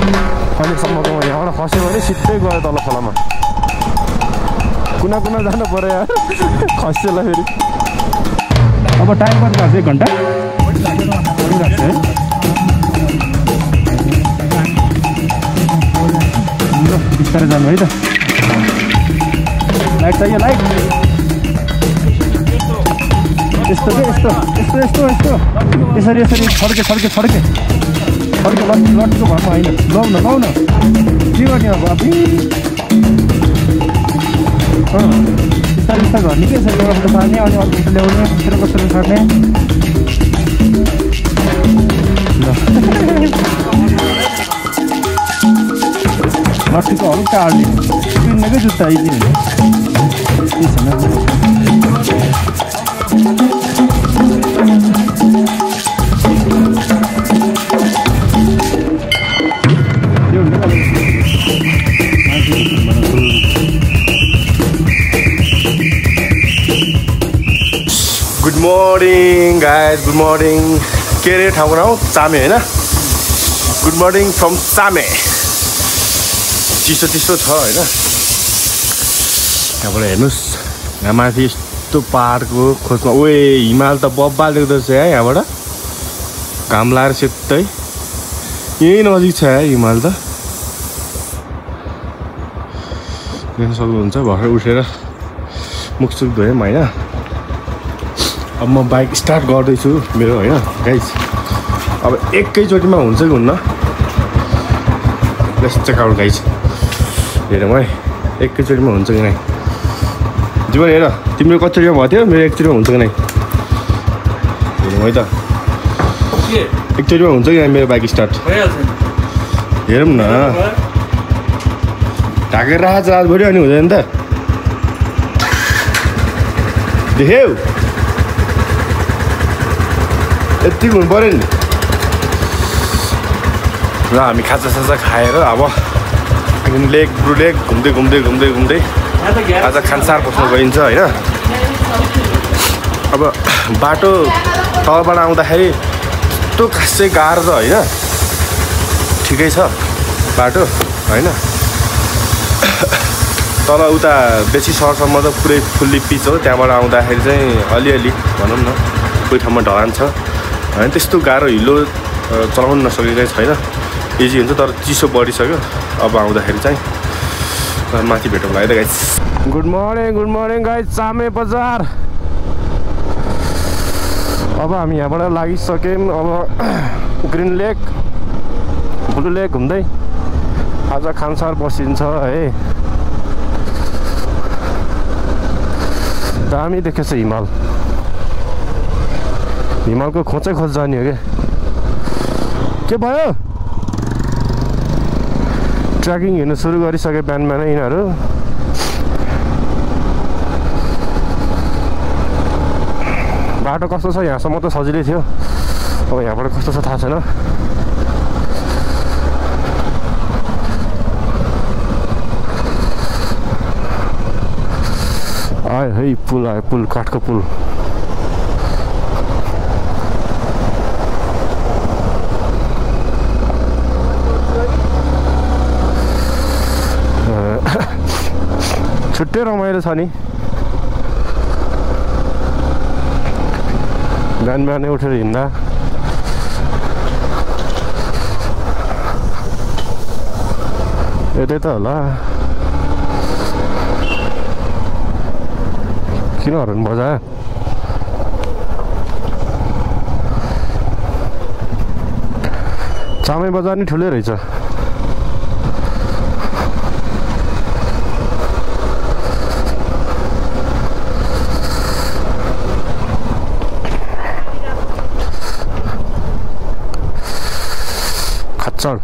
अहिलेसम्मको यहाँबाट खस्यो भने सिधै गयो तल खोलामा कुना कुना जानु पर्यो यार खस्योला फेरि अब टाइम कति लाग्छ 1 घन्टा लाग्छ है बिस्तारै जानु है त लाइट चाहियो लाइट यस्तो के यस्तो यसरी छड्के लट्टीको घरमा होइन लौ न के गर्ने अब बिस्तारै गर्ने के यसरी एउटा सार्ने अनि अर्को ल्याउने कसरी सार्ने लट्टीको अरू टाढ्ने किन्नेकै जुत्ता आइदिने good morning guys good morning के अरे ठाउँको नाम चामे होइन गुड मर्निङ फ्रम चामे चिसो छ होइन यहाँबाट हेर्नुहोस् यहाँ माथि यस्तो पाहाडको खोजमा ओए हिमाल त बब्बाल देख्दछ है यहाँबाट घाम लाएर सेतै यही नजिक छ है हिमाल त देख्न सक्नुहुन्छ भर्खर उठेर मुखसुख धोएँ होइन अब म बाइक स्टार्ट गर्दैछु मेरो होइन गाइज अब एकैचोटिमा हुन्छ कि हुन्न लेट्स चेक आउट गाइज हेरौँ है एकैचोटिमा हुन्छ कि नै जीवन हेर तिम्रो कतिचोटिमा भएको थियो मेरो एकचोटिमा हुन्छ कि नै हेरौँ है त एकचोटिमा हुन्छ कि नै मेरो बाइक स्टार्ट हेरौँ न ढाकेर राख रातभरि अनि हुँदैन त देख्यौ यति हुनु पऱ्यो नि र हामी खाजा खाएर अब लेक घुम्दै आज खानसार पस्न गइन्छ होइन अब बाटो तलबाट आउँदाखेरि यस्तो खासै गाह्रो त होइन ठिकै छ बाटो होइन तल उता बेसी सहरसम्म त पुरै फुल्ली पिच हो त्यहाँबाट आउँदाखेरि चाहिँ अलिअलि भनौँ न कोही ठाउँमा ढलान छ होइन त्यस्तो गाह्रो हिलो चलाउनु नसकेकै छैन इजी हुन्छ तर चिसो बढिसक्यो अब आउँदाखेरि चाहिँ माथि भेटौँला है त गाइज गुड मर्निङ गाइज चामे बजार अब हामी यहाँबाट लागिसक्यौँ अब ग्रिन लेक ब्लू लेक घुम्दै आज खानसार बसिन्छ है दामी देखेछ हिमालको खोजै जाने हो के भयो ट्र्याकिङ हिँड्नु सुरु गरिसके बिहान यिनीहरू बाटो कस्तो छ यहाँसम्म त सजिलै थियो अब यहाँबाट कस्तो छ थाहा छैन आयो है पुल आयो पुल काठको पुल छुट्टै रमाइलो छ नि बिहानै उठेर हिँड्दा यतै त होला किन हर्न बजा चामे बजार नि ठुलै रहेछ खच्चड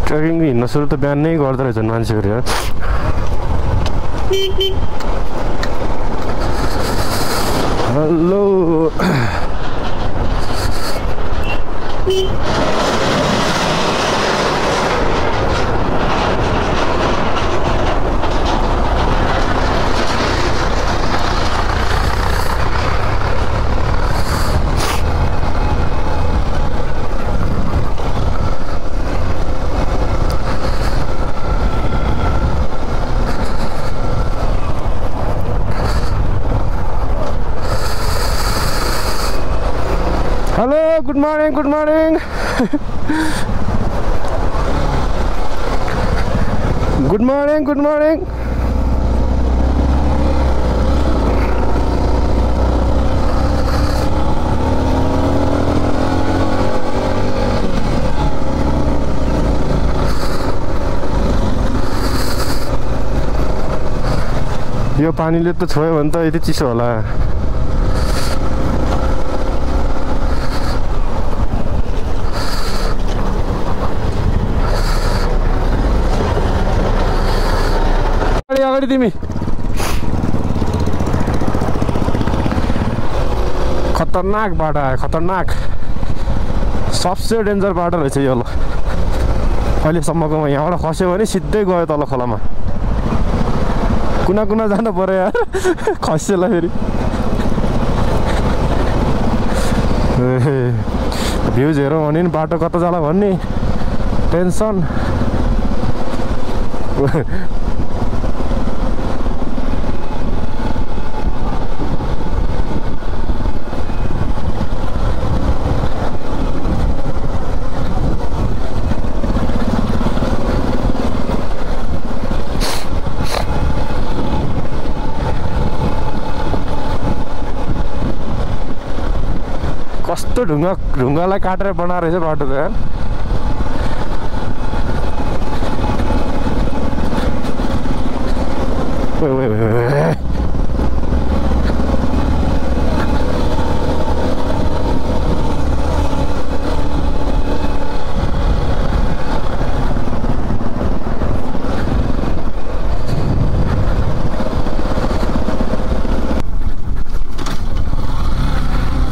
ट्रेकिङ हिँड्न सुरु त बिहान नै गर्दो रहेछन् मान्छेहरू यार hello hello good morning good morning good morning good morning यो पानीले त छोयो भने त यति चिसो होला अगाडि तिमी खतरनाक बाटो आयो खतरनाक सबसे डेन्जर बाटो रहेछ यो ल अहिलेसम्मकोमा यहाँबाट खस्यो भने सिधै गयो तल खोलामा कुना कुना जानु पर्यो यार खस्योला फेरि भ्यूज हेरौँ भने नि बाटो कता जाला भन्ने टेन्सन कस्तो ढुङ्गालाई काटेर बनाएर रहेछ बाटो त यार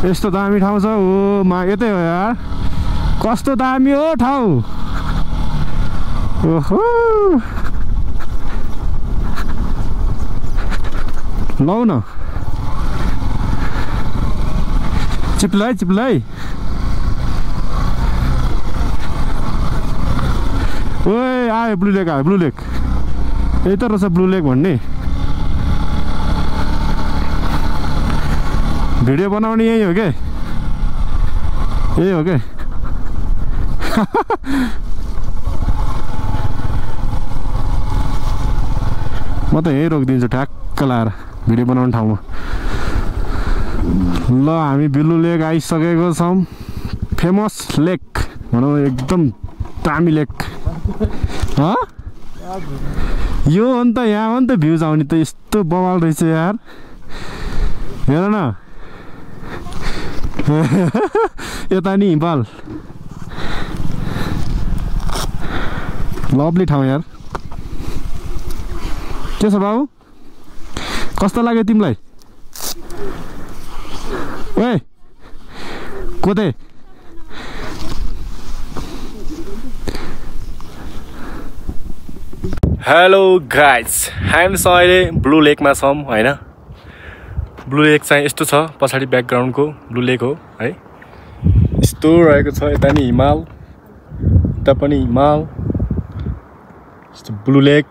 यस्तो दामी ठाउँ छ हो मा यतै हो यार कस्तो दामी हो ठाउँ ओहो लौ न चिप्लाई चिप्लाई ओए आयो ब्लू लेक आयो ब्लू लेक यही त रहेछ ब्लू लेक भन्ने भिडियो बनाउने यही हो के यही हो के म त यही रोकिदिन्छु ठ्याक्क लाएर भिडियो बनाउने ठाउँमा ल हामी ब्लू लेक आइसकेको छौँ फेमस लेक भनौँ एकदम दामी लेक यो हो नि त यहाँ हो नि त भ्यूज आउने त यस्तो बवाल रहेछ यार हेर न यता नि हिमाल लभली ठाउँ यार के छ बाबु कस्तो लाग्यो तिमीलाई ओए कोते हेलो गाइज हामी अहिले ब्लू लेकमा छौँ होइन ब्लू लेक चाहिँ यस्तो छ पछाडि ब्याकग्राउन्डको ब्लू लेक हो है यस्तो रहेको छ यता नि हिमाल यता पनि हिमाल यस्तो ब्लू लेक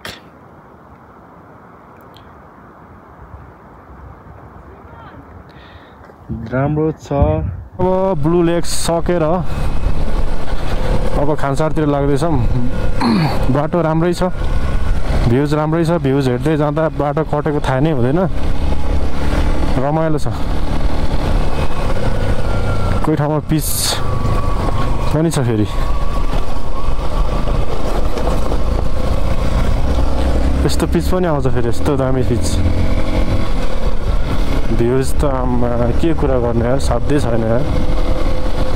राम्रो छ अब ब्लू लेक सकेर अब खानसारतिर लाग्दैछौँ बाटो राम्रै छ भ्यूज राम्रै छ भ्यूज हेर्दै जाँदा बाटो कटेको थाहा नै हुँदैन रमाइलो छ कोही ठाउँमा पिच पनि छ फेरि यस्तो पिच पनि आउँछ फेरि यस्तो दामी पिच भ्यूज त के कुरा गर्ने यार साध्यै छैन यार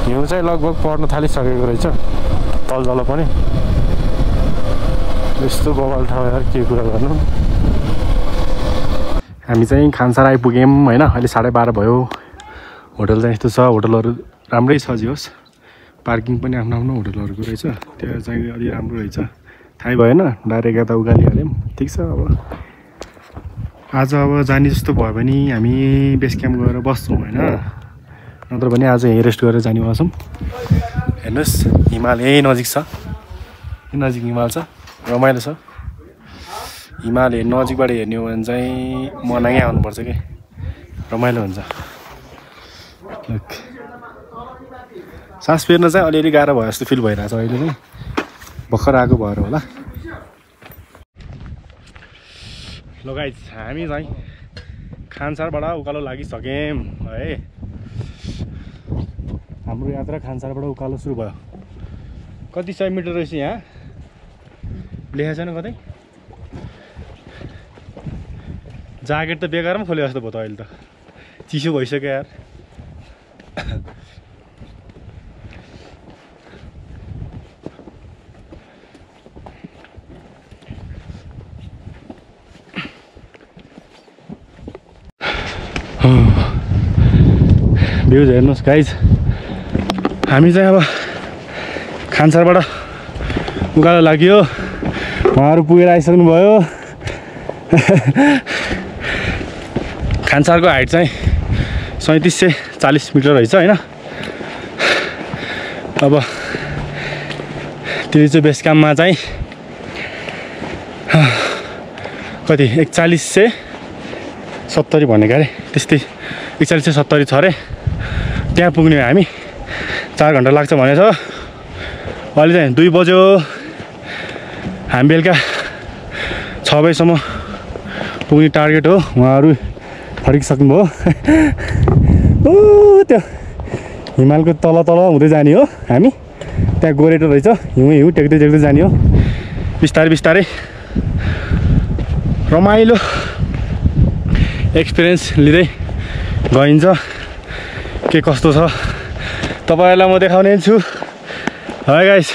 हिउँ चाहिँ लगभग पर्न थालिसकेको रहेछ तलजल पनि यस्तो बवाल ठाउँ यार के कुरा गर्नु हामी चाहिँ खानसार आइपुग्यौँ होइन अहिले 12:30 भयो होटल चाहिँ यस्तो छ होटलहरू राम्रै छ जे होस् पार्किङ पनि आफ्नो आफ्नो होटलहरूको रहेछ त्यो चाहिँ अलि राम्रो रहेछ थाहै भएन डाइरेक्ट यता उकालिहाल्यौँ ठिक छ अब आज अब जाने जस्तो भयो भने हामी बेस क्याम्प गएर बस्छौँ होइन नत्र भने आज यहीँ रेस्ट गरेर जाने भन्छौँ हेर्नुहोस् हिमाल यहीँ नजिक छ यहीँ नजिक हिमाल छ रमाइलो छ हिमाल नजिकबाट हेर्ने हो भने चाहिँ मनाङै आउनुपर्छ कि रमाइलो हुन्छ सास फेर्न चाहिँ अलिअलि गाह्रो भयो जस्तो फिल भइरहेछ अहिले चाहिँ भर्खर आएको भएर होला। ल गाइस हामी चाहिँ खानसारबाट उकालो लागिसक्यौँ है। हाम्रो यात्रा खानसारबाट उकालो सुरु भयो। कति 100 मिटर रहेछ यहाँ लेखेको छैन कतै। ज्याकेट त बेकारमा खोले जस्तो भयो त अहिले त चिसो भइसक्यो यार। भ्यूज हेर्नुहोस् गाइज हामी चाहिँ अब खानसारबाट उकालो लाग्यो। उहाँहरू पुगेर आइसक्नु भयो। खानसारको हाइट चाहिँ 3740 मिटर रहेछ होइन। अब तिलीचो बेस क्याम्पमा चाहिँ कति 4170 भनेको अरे त्यस्तै 4170 छ अरे। त्यहाँ पुग्ने हो हामी। 4 घन्टा लाग्छ भनेछ। अहिले चाहिँ 2 बज्यो। हामी बेलुका 6 बजीसम्म पुग्ने टार्गेट हो। उहाँहरू फर्किसक्नु भयो। त्यो हिमालको तल तल हुँदै जाने हो हामी। त्यहाँ गोरेटो रहेछ। हिउँ टेक्दै टेक्दै जाने हो बिस्तारै बिस्तारै। रमाइलो एक्सपिरियन्स लिँदै गइन्छ। के कस्तो छ तपाईँहरूलाई म देखाउने छु है गाइस।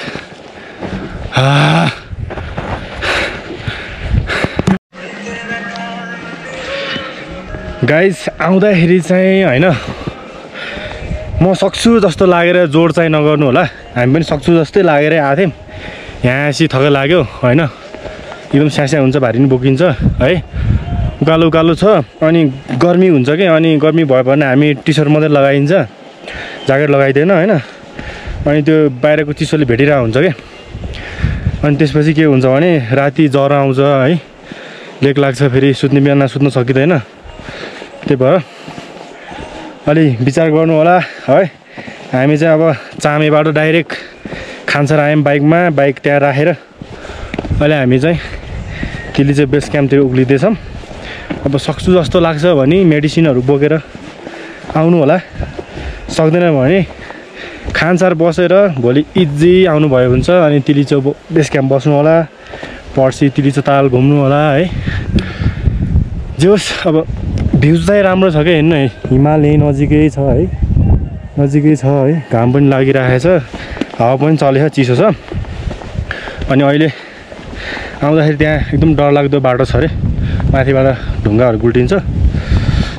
गाइस आउँदाखेरि चाहिँ होइन म सक्छु जस्तो लागेर जोड चाहिँ नगर्नु होला। हामी पनि सक्छु जस्तै लागेर आएको थियौँ। यहाँ सी थकै लाग्यो होइन। एकदम स्यास्या हुन्छ भारी नि बोकिन्छ है। उकालो उकालो छ अनि गर्मी हुन्छ कि अनि गर्मी भयो भने हामी टी सर्ट मात्रै लगाइन्छ ज्याकेट लगाइदिएन होइन। अनि त्यो बाहिरको चिसोले भेटिरहेको हुन्छ कि। अनि त्यसपछि के हुन्छ भने राति ज्वरो आउँछ है। लेक लाग्छ फेरि सुत्ने बिहान सुत्न सकिँदैन। त्यही भएर अलि विचार गर्नु होला है। हामी चाहिँ अब चामेबाट डाइरेक्ट खानसार आयौँ बाइकमा। बाइक त्यहाँ राखेर अहिले हामी चाहिँ तिलीचो बेस क्याम्पतिर उक्लिँदैछौँ। अब सक्छु जस्तो लाग्छ भने मेडिसिनहरू बोकेर आउनु होला। सक्दैन भने खानसार बसेर भोलि इजी आउनुभयो हुन्छ। अनि तिलीचो बेस क्याम्प बस्नु होला। पर्सि तिलीचो ताल घुम्नु होला है। जे होस् अब भ्यूज चाहिँ राम्रो छ क्या। हेर्नु है हिमाल यहीँ नजिकै छ है। नजिकै छ है। घाम पनि लागिरहेको छ। हावा पनि चलेछ चिसो छ। अनि अहिले आउँदाखेरि त्यहाँ एकदम डरलाग्दो बाटो छ अरे। माथिबाट ढुङ्गाहरू गुल्टिन्छ।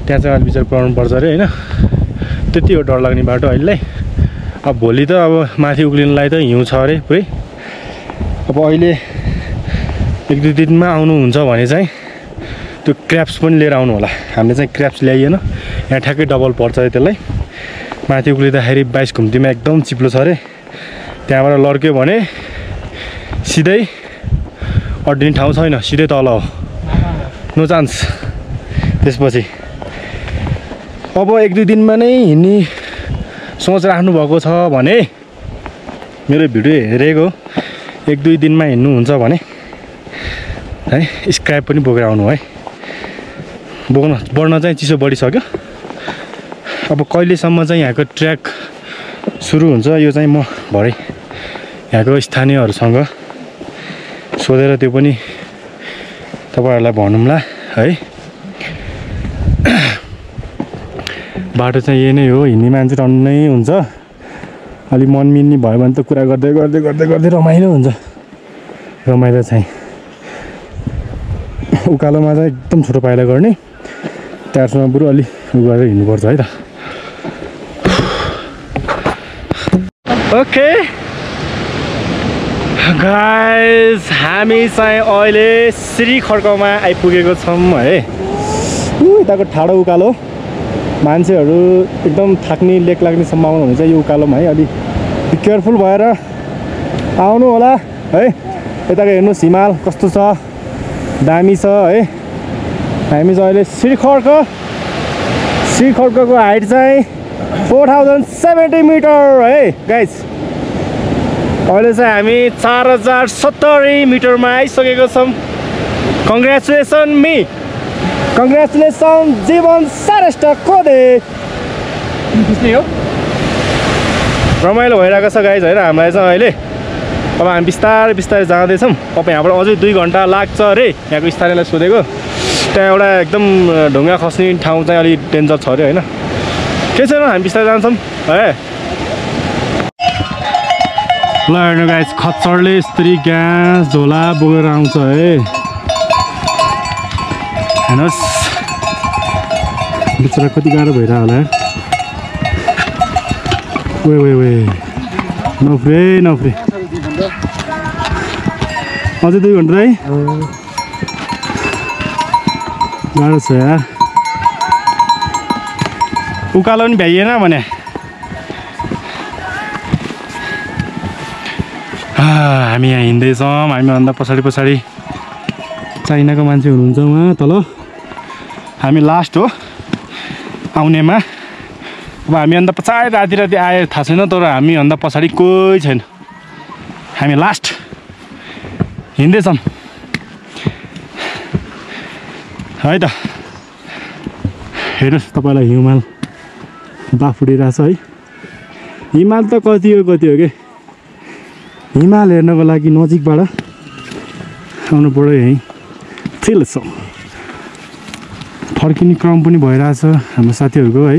त्यहाँ चाहिँ अलि विचार गर्नुपर्छ अरे होइन। त्यति हो डर लाग्ने बाटो अहिलेलाई। अब भोलि त अब माथि उक्लिनलाई त हिउँ छ अरे पुरै। अब अहिले 1-2 दिनमा आउनुहुन्छ भने चाहिँ त्यो क्र्याप्स पनि लिएर आउनु होला। हामीले चाहिँ क्र्याप्स ल्याइएन। यहाँ ठ्याक्कै डबल पर्छ अरे त्यसलाई। माथि उक्लिँदाखेरि 22 घुम्तीमा एकदम चिप्लो छ अरे। त्यहाँबाट लड्क्यो भने सिधै अड्डिने ठाउँ छैन। सिधै तल हो। No chance. त्यसपछि अब 1-2 दिनमा नै हिँड्ने सोच राख्नु भएको छ भने मेरो भिडियो हेरेको 1-2 दिनमा हिँड्नुहुन्छ भने है स्क्र्याप पनि बोकेर आउनु है। बढ्न चाहिँ चिसो बढिसक्यो। अब कहिलेसम्म चाहिँ यहाँको ट्र्याक सुरु हुन्छ यो चाहिँ म भरे यहाँको स्थानीयहरूसँग सोधेर त्यो पनि तपाईँहरूलाई भनौँला है। बाटो चाहिँ यही नै हो। हिँड्ने मान्छे टन्नै हुन्छ। अलि मन मिल्ने भयो भने त कुरा गर्दै गर्दै गर्दै गर्दै रमाइलो हुन्छ। रमाइलो चाहिँ उकालोमा चाहिँ एकदम छोटो पाइला गर्ने। त्यहाँसम्म बरु अलि उ गरेर हिँड्नुपर्छ है त। ओके गाइस हामी चाहिँ अहिले श्रीखड्कमा आइपुगेको छौँ है। यताको ठाडो उकालो मान्छेहरू एकदम थाक्ने लेक लाग्ने सम्भावना हुन्छ यो उकालोमा है। अलि केयरफुल भएर आउनु होला है। यताको हेर्नुहोस् हिमाल कस्तो छ दामी छ है। हामी चाहिँ अहिले श्रीखड्कको हाइट चाहिँ 4070 मिटर है गाइस। अहिले चाहिँ हामी 4070 मिटरमा आइसकेको छौँ। कङ्ग्रेचुलेसन मी, कङ्ग्रेचुलेसन जीवन श्रेष्ठ खोदे। हो रमाइलो भइरहेको छ गाइज होइन हामीलाई चाहिँ अहिले। अब हामी बिस्तारै बिस्तारै जाँदैछौँ। अब यहाँबाट अझै 2 घन्टा लाग्छ अरे। यहाँको स्थानीयलाई सोधेको, त्यहाँ एउटा एकदम ढुङ्गा खस्ने ठाउँ चाहिँ अलिक डेन्जर छ अरे होइन। के छैन, हामी बिस्तारै जान्छौँ है। ल हेर्नु गाइस, खच्चडले यसरी ग्यास झोला बोकेर आउँछ है। हेर्नुहोस् बिचरा कति गाह्रो भइरह होला। वे नफ्रे अझै 2 घन्टा है। गाह्रो छ यार। उकालो पनि भ्याइएन भने। हामी यहाँ हिँड्दैछौँ। हामीभन्दा पछाडि चाइनाको मान्छे हुनुहुन्छ उहाँ तल। हामी लास्ट हो आउनेमा। अब हामीभन्दा पछाडि राति आए थाहा छैन, तर हामीभन्दा पछाडि कोही छैन। हामी लास्ट हिँड्दैछौँ है त। हेर्नुहोस् तपाईँलाई हिमाल बाफुडिरहेछ है। हिमाल त कति हो के। हिमाल हेर्नको लागि नजिकबाट आउनु पऱ्यो। यहीँ चिल छ। फर्किने क्रम पनि भइरहेछ हाम्रो साथीहरूको है।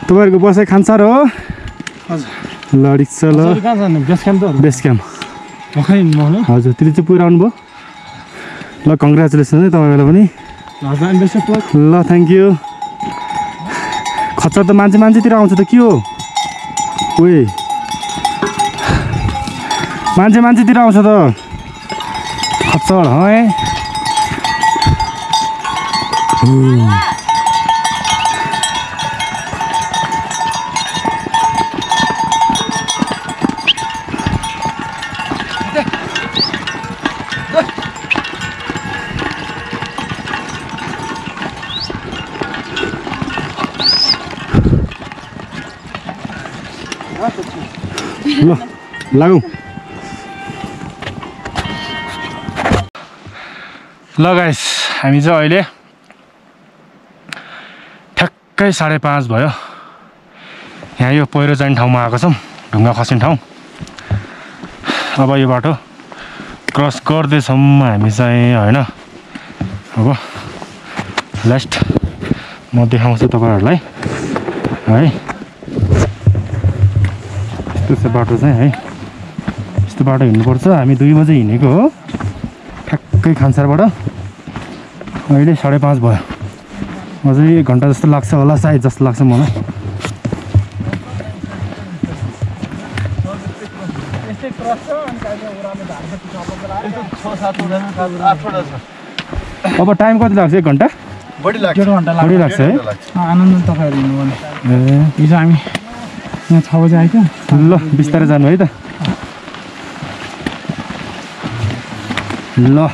तपाईँहरूको बसाइ खानसार हो? हजुर। ल रिक्स ल। बेस क्याम्प हजुर। त्यसले चाहिँ पुरा आउनुभयो। ल कङ्ग्रेचुलेसन है तपाईँलाई पनि। ल थ्याङ्क यू। खच्चड त मान्छेतिर आउँछ त के हो? ओए मान्छेतिर आउँछ त खच्चड है। ल लागौँ। ल गाइस, हामी चाहिँ अहिले ठ्याक्कै 5:30 भयो। यहाँ यो पहिरो जाने ठाउँमा आएको छौँ, ढुङ्गा खस्ने ठाउँ। अब यो बाटो क्रस गर्दैछौँ हामी चाहिँ होइन। अब लास्ट म देखाउँछु तपाईँहरूलाई है। यस्तो बाटो चाहिँ है। यस्तो बाटो हिँड्नुपर्छ। हामी 2 बजे हिँडेको हो ठ्याक्कै खानसारबाट। अहिले 5:30 भयो। अझै 1 घन्टा जस्तो लाग्छ होला सायद, जस्तो लाग्छ मलाई। अब टाइम कति लाग्छ? 1 घन्टा बढी लाग्छ है। आनन्द तपाईँहरू हिँड्नु हिजो हामी यहाँ 6 बजे आइथ्यो। ल बिस्तारै जानु है त। ल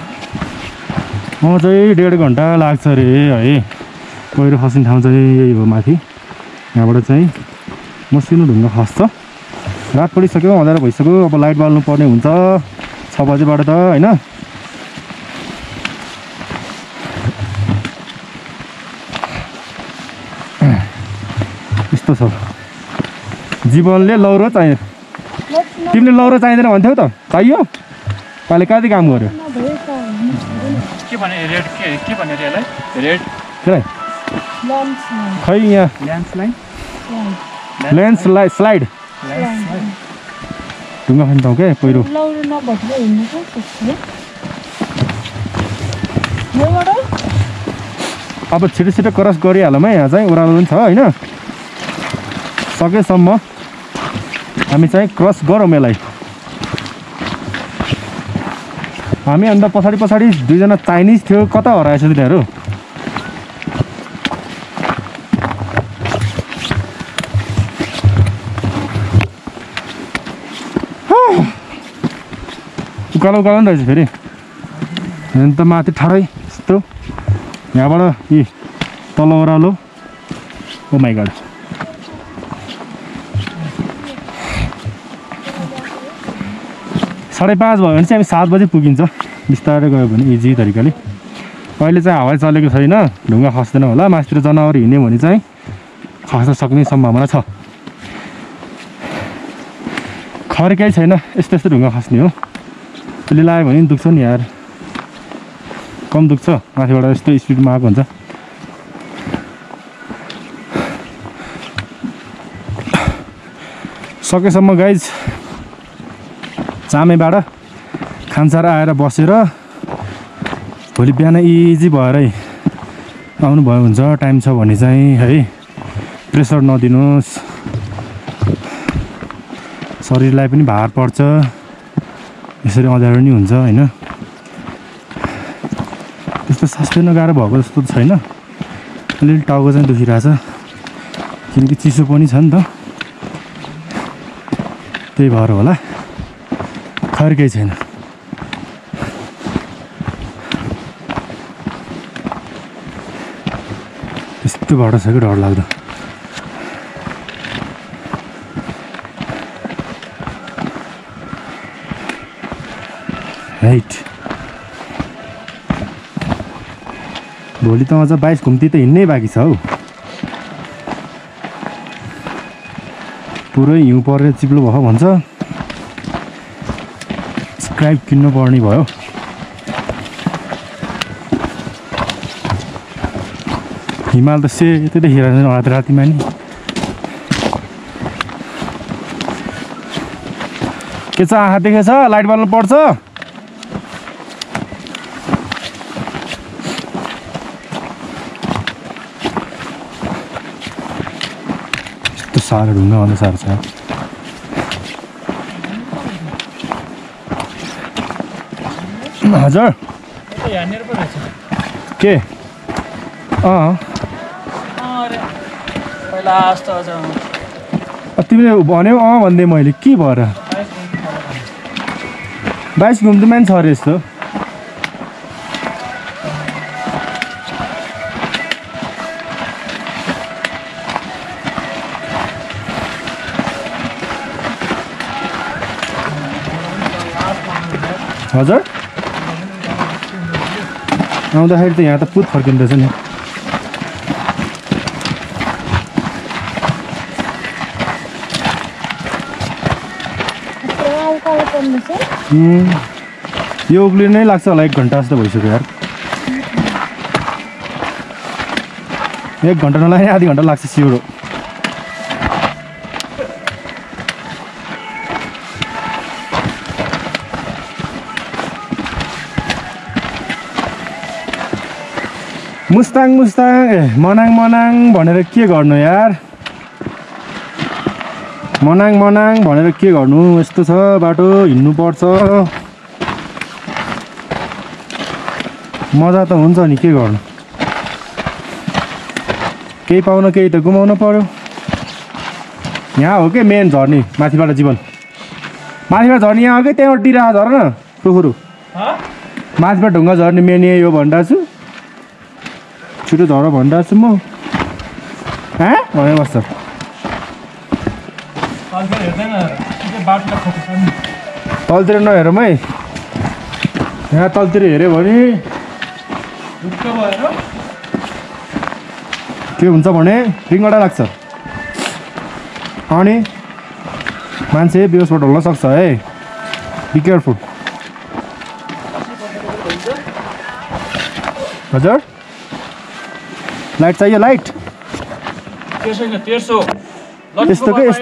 चाहिँ 1.5 घन्टा लाग्छ अरे है। पहिरो खस्ने ठाउँ चाहिँ यही हो माथि। यहाँबाट चाहिँ मसिनो ढुङ्गा खस्छ। रात परिसक्यो, अँध्यारो भइसक्यो। अब लाइट बाल्नु पर्ने हुन्छ 6 बजेबाट त होइन। यस्तो छ जीवनले। लौरो चाहियो। तिमीले लौरो चाहिँदैन भन्थ्यौ त? चाहियो। तैँले कति काम गर्यो? के भने रेड के भने यसलाई? रेड खै यहाँ ल्यान्डस्लाइड ढुङ्गा खाने ठाउँ क्या पहिरो। अब छिटो क्रस गरिहालौँ है। यहाँ चाहिँ ओह्रालो पनि छ होइन। सकेसम्म हामी चाहिँ क्रस गरौँ यसलाई। हामी अन्त पछाडि 2 जना चाइनिज थियो। कता हराएछ तिनीहरू? उकालो पनि रहेछ फेरि। अन्त माथि ठाडै यस्तो यहाँबाट यी तल ओह्रालो ओ माइ गड 5:30 भयो भने चाहिँ हामी 7 बजे पुगिन्छ बिस्तारै गयो भने इजी तरिकाले अहिले चाहिँ हावा चलेको छैन ढुङ्गा खस्दैन होला मास्तिर जनावर हिँड्यो भने चाहिँ खस्न सक्ने सम्भावना छ खर्कै छैन यस्तो यस्तो ढुङ्गा खस्ने हो त्यसले लाग्यो भने दुख्छ नि यार कम दुख्छ माथिबाट यस्तो स्पिडमा आएको हुन्छ सकेसम्म गाइज चामेबाट खानसार आएर बसेर भोलि बिहान इजी भएरै आउनुभयो हुन्छ टाइम छ भने चाहिँ है प्रेसर नदिनुहोस् शरीरलाई पनि भार पर्छ यसरी अँध्यारो नि हुन्छ हैन त्यस्तो सास फेर्न गाह्रो भएको जस्तो छैन अलिअलि टाउको चाहिँ दुखिरहेछ किनकि चिसो पनि छ नि त त्यही भएर होला खर्कै छैन यस्तो भएर छ कि डर लाग्दो राइट भोलि त अझ 22 घुम्ती त हिँड्नै बाँकी छ हौ पुरै हिउँ परेर चिप्लो भयो भन्छ स्क्राइब किन्नु पर्ने भयो हिमाल त सेतै देखिरहेको छ रातिमा नि के छ आँखा देखेछ लाइट बाल्नु पर्छ यस्तो साह्रो ढुङ्गा भन्दा साह्रो छ हजुर के तिमीले भन्यौ भन्दै मैले के भएर 22 घुम्दैमा नि छ अरे यस्तो हजुर आउँदाखेरि त यहाँ त पुत फर्किँदैछ नि यो उक्लिन नै लाग्छ होला 1 घन्टा जस्तो भइसक्यो यार 1 घन्टा नलाग्ने आधी घन्टा लाग्छ सिउरो मुस्ताङ मनाङ भनेर के गर्नु यार मनाङ भनेर के गर्नु यस्तो छ बाटो हिँड्नु पर्छ मजा त हुन्छ नि के गर्नु केही पाउन केही त गुमाउनु पर्यो यहाँ हो के मेन झर्नी माथिबाट जीवन माथिबाट झर्नी यहाँ हो कि त्यहाँबाट टिरा झर न टुकुरु माथिबाट ढुङ्गा झर्ने मेन यही हो भनिरहेको छु छिटो झर भनिरहेको छु म भने बस्छ तलतिर नहेरौँ है यहाँ तलतिर हेऱ्यो भने के हुन्छ भने रिङगडा लाग्छ अनि मान्छे बेहोसबाट हुन सक्छ है बी केयरफुल हजुर लाइट चाहियो लाइट यस्तो के यस्तो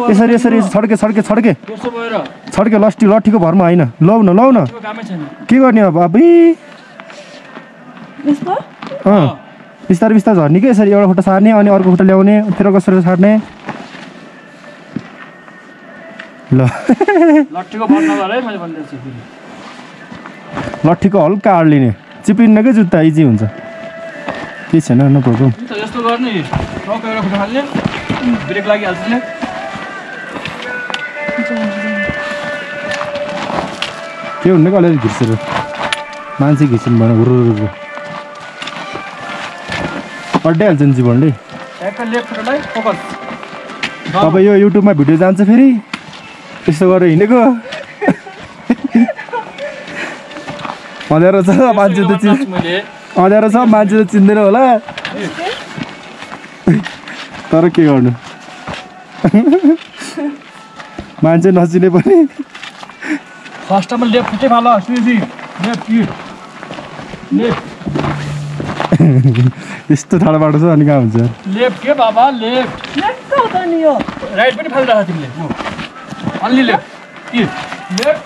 यसरी छड्के लट्ठीको भरमा होइन लौ न के गर्ने अब बिस्तारै झर्ने कि यसरी एउटा खुट्टा सार्ने अनि अर्को खुट्टा ल्याउने फेरि कसरी सार्ने ल लट्ठीको हल्का आड लिने चिप्लिन्नकै जुत्ता इजी हुन्छ केही छैन नो प्रब्लम यस्तो गर्ने एउटा खुट्टा हाल्ने ब्रेक लागिहाल्छ नि त्यो हुने कि अलिअलि घिर्सेर मान्छे घिर्सिनु भएन हुरु अड्डाइहाल्छ नि जीवनले अब यो युट्युबमा भिडियो जान्छ फेरि त्यस्तो गरेर हिँडेको अँध्यारो छ मान्छे त अँध्यारो छ मान्छे त चिन्दैन होला तर के गर्नु मान्छे नचिने पनि फर्स्टमा लेफ्ट फुटे फाल सुजी लेफ्ट लेफ्ट यस्तो ठाडो बाटो छ अनि कहाँ हुन्छ लेफ्ट के बाबा लेफ्ट लेफ्ट त नि यो राइट पनि फालिरहेको तिमीले अलि लेफ्ट के लेफ्ट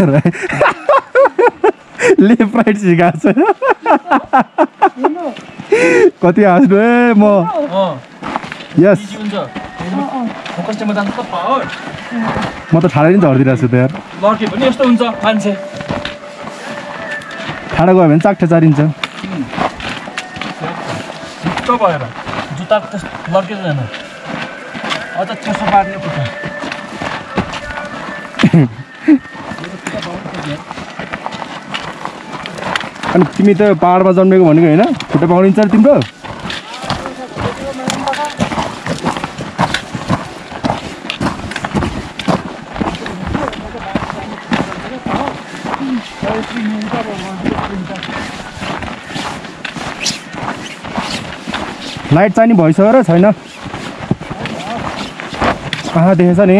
राइट लेफ्ट राइट सिकाएको छ कति हाँस्नु है म यस फोकस टाइममा जान्छ त पावर म त ठाडै नि झर्दिरहेको छु त यार लड्के पनि यस्तो हुन्छ मान्छे ठाडो गयो भने चाक्ठा चारिन्छ ढुक्क भएर जुत्ता लड्किँदैन अझ त्यसो पार्ने खुट्टा अनि तिमी त पाहाडमा जन्मेको भनेको होइन खुट्टा पाउनिन्छ तिम्रो लाइट चाहिँ नि भइसक्यो र छैन कहाँ देखेछ नि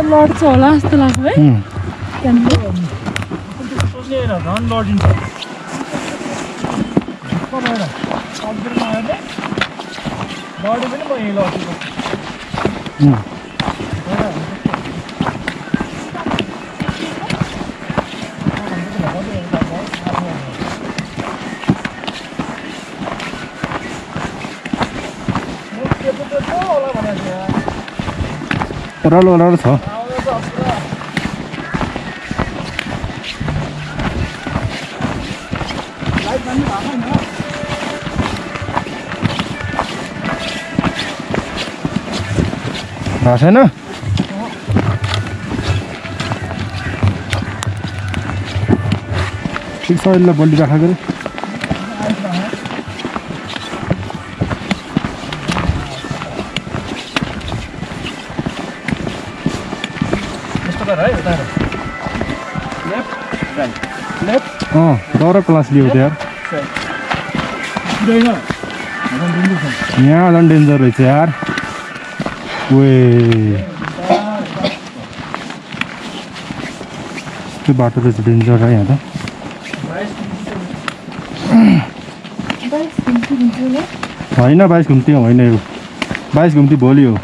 लड्छ होला जस्तो लाग्छ है सोच्ने झन् लडिन्छ लडे पनि म यहीँ लडेको ओह्रालो ओह्रालो छ भएको छैन ठिक छ अहिले बल्ली राखेको रे डर क्लास लियो त यार यहाँ झन् डेन्जर रहेछ यार त्यो बाटो रहेछ डेन्जर है यहाँ त होइन 22 घुम्ती होइन यो 22 घुम्ती भोलि हो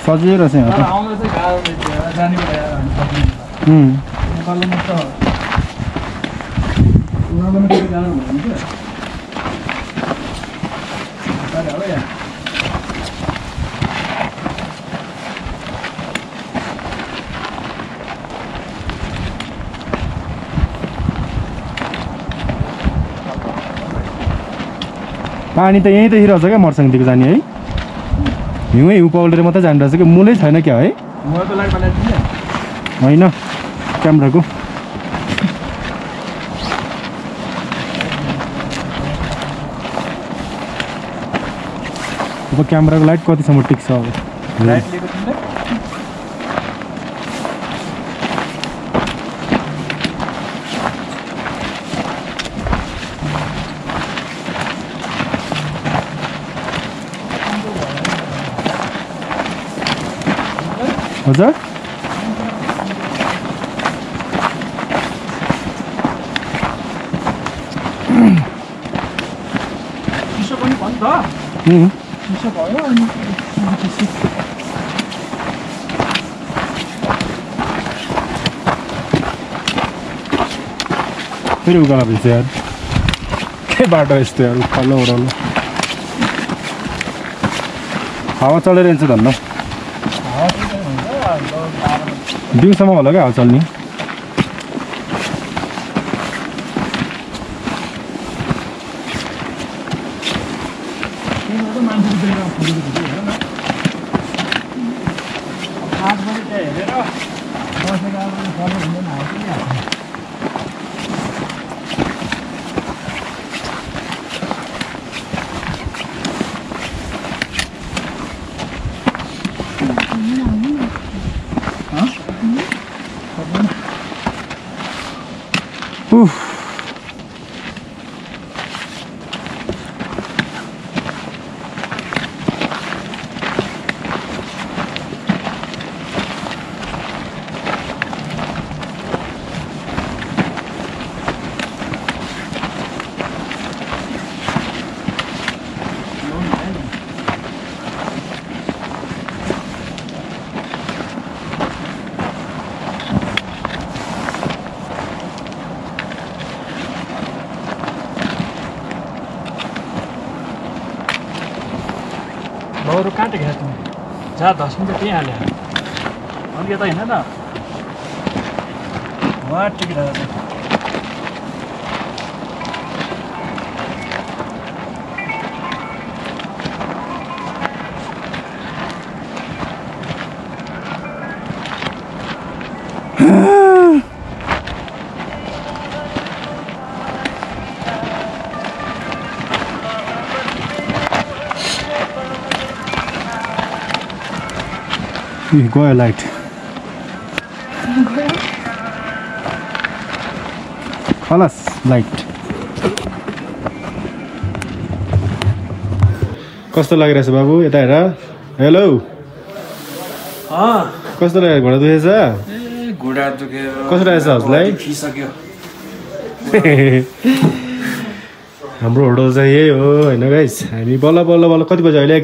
सजिलो रहेछ यहाँ पानी त यहीँ देखिरहेछ क्या मर्साङदेखि जाने है हिउँ हिउँ पौलेर मात्रै जानिरहेछ कि मूलै छैन क्या है होइन क्यामेराको अब क्यामेराको लाइट कतिसम्म टिक्छ अब हजुर चिसो पनि भयो नि त चिसो भयो अनि फेरि उकालो भएछ यार के बाटो यस्तो यार उकालो ओह्रालो हावा चलेर जान्छ धन्न दिउँसम्म होला क्या हावा चल्ने भाउहरू काटेको छ तिमी जा 10 मिनट त्यहीँ हाल्यो अनि यता होइन त वाट टिकिरहेको गयो लाइट खलास लाइट कस्तो लागिरहेछ बाबु यता हेर हेलो कस्तो लाग्यो घुँडा दुखेछ घुँडा दुखेर कस्तो रहेछ हजुरलाई फिसक्यो हाम्रो होटल चाहिँ यही हो होइन गाइस हामी बल्ल बल्ल बल्ल कति बजे अहिले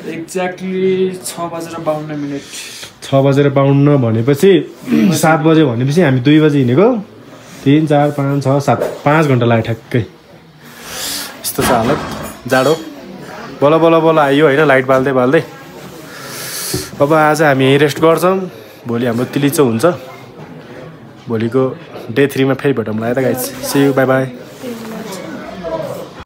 एक्ज्याक्टली 6:52 6:52 भनेपछि 7 बजे भनेपछि हामी 2 बजे हिँडेको 3 4 5 6 7 5 घन्टा लाग्यो ठ्याक्कै यस्तो छ हालत जाडो बल्ल बल्ल बल्ल आयो होइन लाइट बाल्दै बाल्दै अब आज हामी यहीँ रेस्ट गर्छौँ भोलि हाम्रो तिलिचो हुन्छ भोलिको डे 3 मा फेरि भेटौँला है त guys see you bye by